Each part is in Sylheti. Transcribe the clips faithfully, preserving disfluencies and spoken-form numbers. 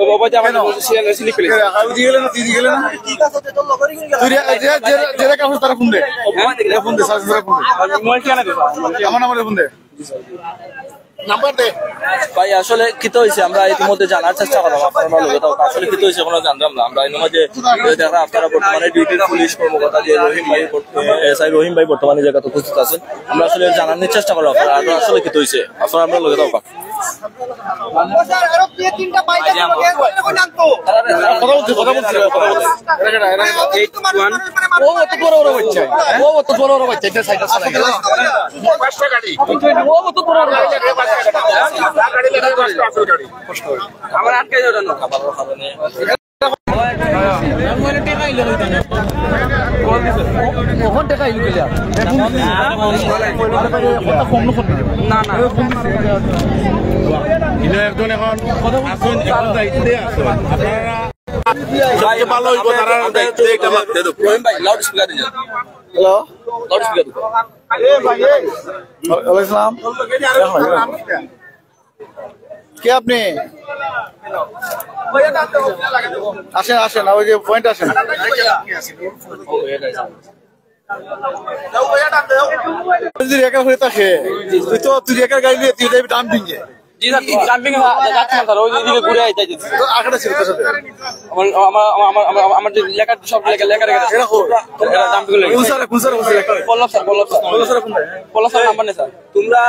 ও বাবা, যে আমার কেন? Serial slip plate. কে রে? আর ওদিকে গেলে না, তুই এদিকে গেলে না? তুই রে-, যে, যে, যে রেখা আছে, তারা ফোন দে। এরা ফোন দে, সার্জেন্ট, তারা ফোন দে। মোবাইল ঠিকানা দে, মোবাইল। আমার নাম্বারে ফোন দে। নাম্বার দে। ভাই, আসলে কিতা অইছে, আমরা ইতিমধ্যে জানার চেষ্টা করলাম, আপনারা লগে থাকউক্কা। আসলে কিতা অইছে, এখনো জানলাম না। আমরা এর মাঝে দেখলাম আপনারা বর্তমানে ডিউটির পুলিশ কর্মকর্তা যে রহিম ভাই, এসআই রহিম ভাই বর্তমানে জাগাত উপস্থিত আছেন। আমরা আসলে জানার চেষ্টা করলাম আপনারা, আপনারা আসলে কিতা অইছে, আপনারা আমরার লগে থাকউক্কা। কথা বলছি, কথা বলছি, কথা বলছি। ও অত বড় বড় বাচ্চা, ও অত বড় বড় বাচ্চা, এটা সাইকেল চালায়। ও অত বড় বড় বাচ্চা। আমার আটকে যাবে না। ওখান টাকা ইলু গেলে। না, না। ইনো একজন এখন আছেন, এখন দায়িত্বে আছেন। আপনারা সবচেয়ে ভালো হইব, তারা দায়িত্বে একটা মারতে দেব। রহিম ভাই, লাউড স্পিকার দিয়ে যান। হ্যালো। লাউড স্পিকার দিয়ে। ওয়ালাইকুম আসসালাম। কে আপনি? আসেন, আসেন, ওই যে পয়েন্ট আসেন। তুই যদি একা হয়ে থাকে, তুই তো, তুই একা গাড়ি নিয়ে তুই যাবি ডাম্পিং এ। জি স্যার, ডাম্পিং এ যা-, যাচ্ছি না স্যার, ওই যে এদিকে ঘুরে যাইতেছি। তো আরেকটা ছিল তোর সাথে। আমার, আমার, আমার, আমার, আমার, আমার যে লেখার সব লেখা, লেখা রেখে এরা কই? এরা ডাম্পিং লেখা। কোন স্যার, কোন স্যার, কোন স্যার? পল্লব স্যার, পল্লব স্যার। পল্লব স্যার কোন স্যার? পল্লব স্যার নাম্বার নেই স্যার। তোমরা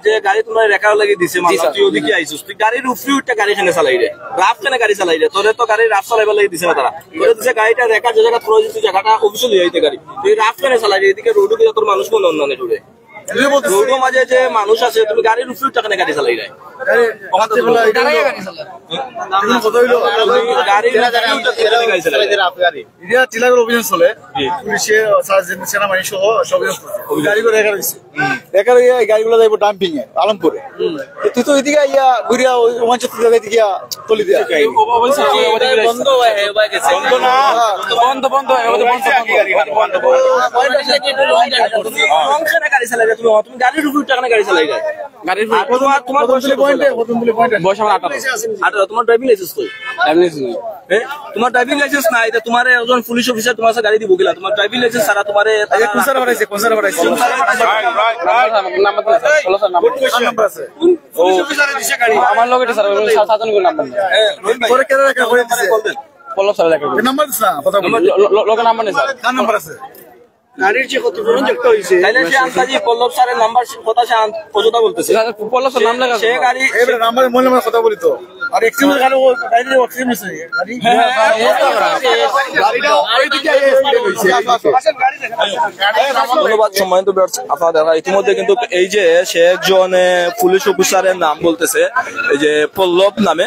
যে গাড়ি তোমরা রেখার লাগি দিছে, জি, মামলা, স্যার। তুই ওদিকে আইছস, তুই গাড়ির উপরে উঠে গাড়ি কেনে চালাই রে, রাফ কেনে গাড়ি চালাই রে, তোরে তো গাড়ি রাফ চালাইবার লাগি দিছে না তারা, তোরে দিছে গাড়িটা রেখা যে জায়গা থ্রো দিছে, জায়গাটা অফিসিয়াল হইতে গাড়ি, তুই রাফ কেনে চালাই রে, এদিকে রোডও দিয়া তোর মানুষ কোন অন্য নেই রোডে, রোডের মাঝে যে মানুষ আছে, তুমি গাড়ির উপরে উঠে কেনে গাড়ি চালাই রে? আরে, ওখান থেকে বলো, এটা হলো। এখন কথা হইলো, গাড়ির উপরে উঠে কেনে গাড়ি চালাই রে? এটা টিলাগড় অভিযান চলে। জি। পুলিশে, সারা সেনাবাহিনী সহ সব অভিযান চলছে। গাড়িগুলো রেখা রয়েছে। রেখা রয়ে এই গাড়িগুলো যাইবো ডাম্পিং এ, আলমপুরে। তো তুই তো ওইদিকে আইয়া ঘুরিয়া ওই ওয়ান চার জায়গা দিকে তলি দিয়া। বন্ধ হয়ে, হয়ে গেছে। বন্ধ না। হ্যাঁ। বন্ধ, বন্ধ, এবার বন্ধ, বন্ধ, বন্ধ, বন্ধ। তুমি লং কেনে গাড়ি চালাই রে? তুমি, তুমি গাড়ির উপরে উঠে কেনে গাড়ি চালাই রে? গাড়ির উপরে আর তোমার, তোমার বয়স কত? পয়েন্টে, পয়েন্টে। বয়স আমার আঠারো। আঠারো, তোমার ড্রাইভিং লাইসেন্স কই? ড্রাইভিং লাইসেন্স নেই। এ? তোমার ড্রাইভিং লাইসেন্স নাই, এটা তোমার একজন পুলিশ অফিসার তোমার কাছে গাড়ি দিব কিলা? তোমার ড্রাইভিং লাইসেন্স ছাড়া তোমার এ-, আচ্ছা, কোন স্যার পাঠাইছে? কোন স্যার পাঠাইছে? কোন স্যার পাঠাইছে? নাম্বার দেন, স্যার। বলো স্যার, নাম্বার। কোন পুলিশ অফিসারে দিছে গাড়ি? আমার লগে এটা স্যার, ওই সাত, সাত জন করে নাম্বার নেই। এ, রহিম ভাই। পরে কেন রেখা করে দিছে? বল দেন। পল্লব স্যার লেখা। এই নাম্বার দিস না, কথা বলি। ল-, ল-, ল-, লগে নাম্বার নেই স্যার। কার নাম্বার আছে? গাড়ির যে ক্ষতিপূরণ একটা হইছে। তাইলে সে আন্তাজি পল্লব স্যারের নাম্বার, সে কথা সে আন-, অযথা বলতেছে। স্যার, পল্লব স্যার নাম লেখা সে আছে। গাড়ি এবারে নাম্বার, মোবাইল নাম্বার কথা বলি তো। আর এক্সিডেন্ট কারণে ও গাড়ি অক্সিজেন মিস হয়ে গেছে। গাড়ি গাড়িটা ওইদিকে আইয়া অ্যাক্সিডেন্ট হইছে। ধন্যবাদ সম্মানিত ভিউয়ার্স, আপনারা দেখা ইতিমধ্যে কিন্তু এই যে সে একজন আহ, পুলিশ অফিসারের নাম বলতেছে, এই যে পল্লব নামে,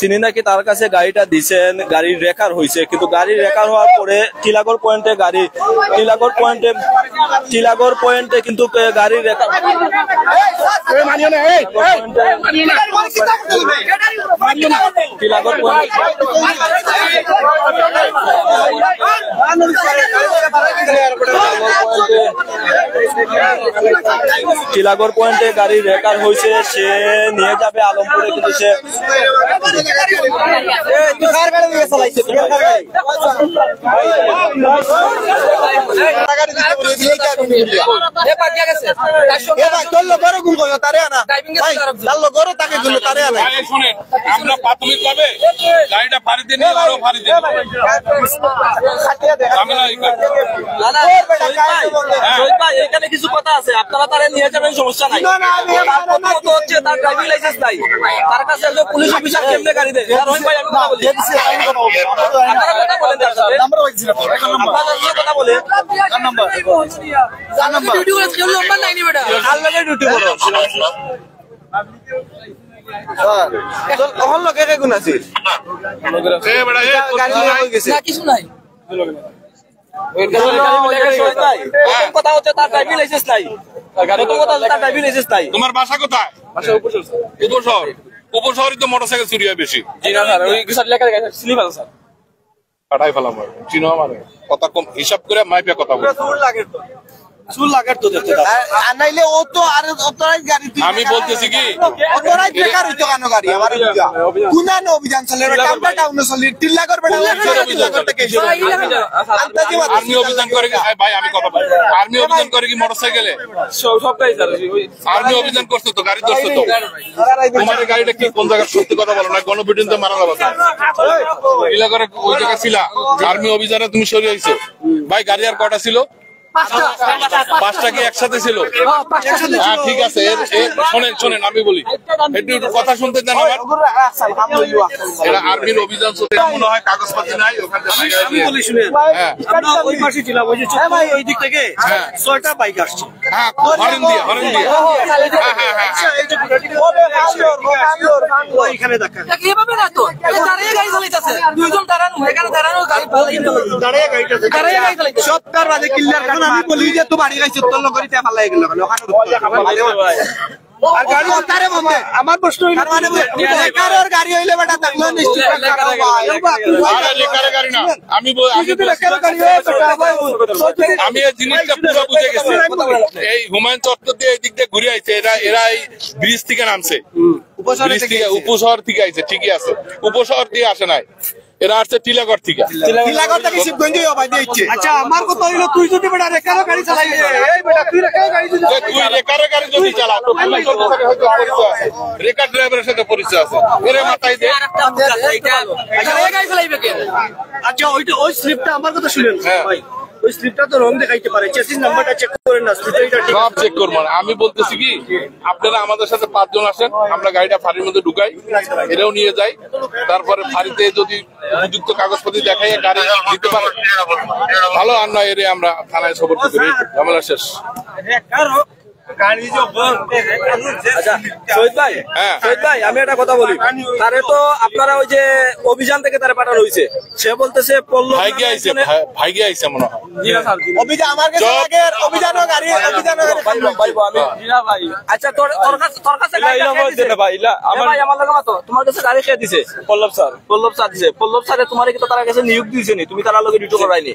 তিনি নাকি তার কাছে গাড়িটা দিছেন, গাড়ির রেকার হইছে, কিন্তু গাড়ির রেকার হওয়ার পরে টিলাগড় পয়েন্টে গাড়ি, টিলাগড় পয়েন্টে, টিলাগড় পয়েন্টে কিন্তু আহ, গাড়ির রেকার টিলাগড় পয়েন্ট, টিলাগড় পয়েন্টে গাড়ি রেকার হয়েছে, সে নিয়ে যাবে আলমপুরে, কিন্তু সে এ ভাই, তোর লোকেরও গুণ করো, তারে আনা। ভাই, তার লোকেরও তাকে গুণ, তারে আনা। এই শুনেন, আমরা প্রাথমিকভাবে গাড়িটা ফাঁড়ি দিয়ে নিয়ে আরো ফাঁড়ি দিয়ে নিয়ে ঝামেলা এই করে। না, না, শহীদ ভাই, শহীদ ভাই, এখানে কিছু কথা আছে, আপনারা তারে নিয়ে যাবেন, সমস্যা নাই। না, না, আমি তার প্রথমত হচ্ছে তার ড্রাইভিং লাইসেন্স নাই, তার কাছে একজন পুলিশ অফিসার কেমনে গাড়ি দেয়? আর রহিম ভাই, আমি কথা বলি, আপনারা কথা বলেন তার সাথে। আপনারা কথা বলেন। কার নাম্বার? কার নাম্বার? ডিউটি করে কেউ নাম্বার নাইনি বেটা। কার লগে ডিউটি করো? হ্যাঁ। চল, অখন লগে কে গুণ আছিল? এ বেটা, এ, গাড়ি লগে হয়ে গেছে। না, কিছু নাই। ওই গাড়ি লগে শহীদ ভাই। প্রথম কথা হচ্ছে তার ড্রাইভিং লাইসেন্স নাই। প্রথম কথা হচ্ছে তার ড্রাইভিং লাইসেন্স নাই। তোমার বাসা কোথায়? বাসা উপশহর, স্যার। উপশহর? উপশহরই তো মোটরসাইকেল চুরি হয় বেশি। জি না, স্যার, ওই স্যার লেখা লেখা স্লিপ আছে, স্যার। কাটাই ফেলাম আর চিনো আমারে। কথা কম, হিসাব করে মাইপে কথা বলো। চুল লাগের তো। চুল লাগের তো দেখতে দাও। আর, আর নাইলে ও তো, আর ও তো আর গাড়ি তুই আমি বলতেছি কি? ও তো আর বেকার হইতো কেন গাড়ি? আমার বুঝা। কোন আনো অভিযান চলে? ওটা কামটা টাউনে চলে। টিল্লা করবে না, টিল্লা করতে কে? আন্তাজি মাত্র। আর্মি অভিযান করে কি? ভাই, আমি কথা বলি। আর্মি অভিযান করে কি মোটরসাইকেলে? সব, সবটাই স্যার, ওই আর্মি অভিযান করছে তো, গাড়ি ধরছে তো। তোমার এই গাড়িটা কি, কোন জায়গার সত্যি কথা বলো না, গণপিটুনিতে মারা যাবে তো। ইলা করে ওই জায়গা ছিলা, আর্মি অভিযানে তুমি সরে আইছো। ভাই, গাড়ি আর কটা ছিল? পাঁচটা। পাঁচটা কি একসাথে ছিল? হ্যাঁ, পাঁচটা ছিল। হ্যাঁ, ঠিক আছে। এর, এর, শোনেন, শোনেন, আমি বলি, একটু, একটু কথা শুনতে দেন আমার। এরা আর্মির অভিযান চলছে, মনে হয় কাগজপাতি নাই, ওখানে আমি, আমি বলি, শুনেন, হ্যাঁ। আমরা ওই পাশে ছিলাম, ওই যে চক্রপুর ওই দিক থেকে হ্যাঁ। ছয়টা বাইক আসছে। হ্যাঁ, হরেন দিয়া, হরেন দিয়া। হ্যাঁ, হ্যাঁ, হ্যাঁ, হ্যাঁ। ওইখানে দেখা। এভাবে না তো, এ দাঁড়িয়ে গাড়ি চালাইতেছে, দুইজন দাঁড়ানো, এখানে দাঁড়ানো, গাড়ি পাল্লাই। দাঁড়িয়ে গাড়ি চালাইতেছে। দাঁড়িয়ে গাড়ি চালাইতেছে। সব তার বাদে ক্লিয়ার। এখন আমি বলি যে তো বাড়ি গাইছে, তোর লোকের ইটা পাল্লাই গেল কেন? ওখানে আর গাড়ি তো তারে বন্ধে। আমার প্রশ্ন হইল, তার মানে রেকারর গাড়ি হইলে বেটা, তাহলে নিশ্চয় রেকারর গাড়ি। আরে, রেকারর গাড়ি না। আমি বল-, আমি যদি বলছি, রেকারর গাড়ি হয়, বেটা, ভাই, আমি এই জিনিসটা পুরো বুঝে গেছি। এই হুমায়ুন চত্বর দিয়ে এই দিক দিয়ে ঘুরে আইছে। এরা, এরা এই ব্রিজ থেকে নামছে। ব্রিজ থেকে, উপশহর থেকে আইছে, ঠিকই আছে। উপশহর দিয়ে আসে নাই, এরা আসছে টিলাগড় থেকে। টিলাগড় থেকে শিবগঞ্জে ভাই দিচ্ছে। আচ্ছা, আমার কথা হইলো, তুই যদি বেটা রেকারর গাড়ি চালাই, এই বেটা, তুই রেকারর গাড়ি যদি যে তুই রেকারর গাড়ি যদি চালাস, তো পুলিশ অফিসারের সাথে পরিচয় আছে, রেকার ড্রাইভারের সাথে পরিচয় আছে। এরে মাথায় দে। আচ্ছা, এই গাড়ি চালাইবে কে? আচ্ছা, ওইটা, ওই স্লিপটা আমার কথা শুনেন হ্যাঁ। ভাই, ওই স্লিপটা তো রং দেখাইতে পারে, চেসিস নাম্বারটা চেক করেন না, স্লিপটা এটা ঠিক সব আছে। চেক করবো না। আমি বলতেছি কি, আপনারা আমাদের সাথে পাঁচজন আসেন, আমরা গাড়িটা ফাঁড়ির মধ্যে ঢুকাই, এরাও নিয়ে যাই, তারপরে ফাঁড়িতে যদি উপযুক্ত কাগজপাতি দেখাইয়া গাড়ি দিতে পারে, ভালো, আর নয় এরে আমরা থানায় খবর করতে পারি, ঝামেলা শেষ। আচ্ছা, শহীদ ভাই, হ্যাঁ। শহীদ ভাই, আমি একটা কথা বলি, তারে তো আপনারা ওই যে অভিযান থেকে তারে পাঠানো হয়েছে, সে বলতেছে পল্লব ভাইকে নামে আইছে, একজনে ভাই-, ভাইকে আইছে মনে হয়। জি না স্যার, জি না। অভিযান আমার কাছে জব- আগে, অভিযানও গাড়ি, অভিযানও গাড়ি। ভাই, ভাই, ভাই, আমি জি না ভাই। আচ্ছা, তোর, তোর কাছে, তোর কাছে ইলা, গাড়ি ইলা কে বলছে দিছে? না ভাই, ইলা এ আমার ভাই, আমার লগে মাতো, তোমার কাছে গাড়ি কে দিছে? পল্লব স্যার। পল্লব স্যার দিছে। পল্লব স্যারে তোমারে কিন্তু তার কাছে নিয়োগ দিছে নি? তুমি তার লগে ডিউটি করাইনি?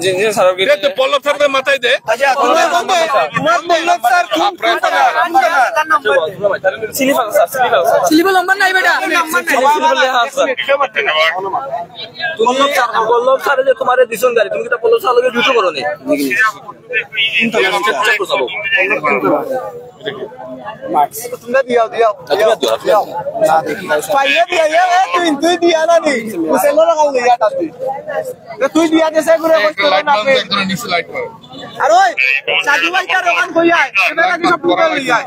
জি, জি স্যার, ওকে। এ তো পল্লব স্যারকে মাথায় দে। আচ্ছা, তোমার বন্ধু, তোমার পল্লব স্যার কোন, কোন থানা? কোন থানা? স্লিপ আছে স্যার, স্লিপ আছে স্যার। স্লিপের নাম্বার নাই বেটা। স্লিপের লেখা আছে স্যার। পল্লব স্যার, পল্লব স্যারে যে তোমারে দিছন গাড়ি, তুমি কি তা পল্লব স্যার লগে ডিউটি করো নি? তোমরা দিয়াও, দিয়াও, দিয়াও, দিয়াও। পাইলে দিয়া, ইয়া, এ, তুই, তুই দিয়া না নি? হুসেন ওরা কাল দিয়া তাতে। এ, তুই দিয়া দে, সে করে একজন লাইট মারো, একজনের নিচে লাইট মারো। আর ওই, সাধু ভাই তার ওখান কই আয়? এবার আগে সব টুকরা লই আয়।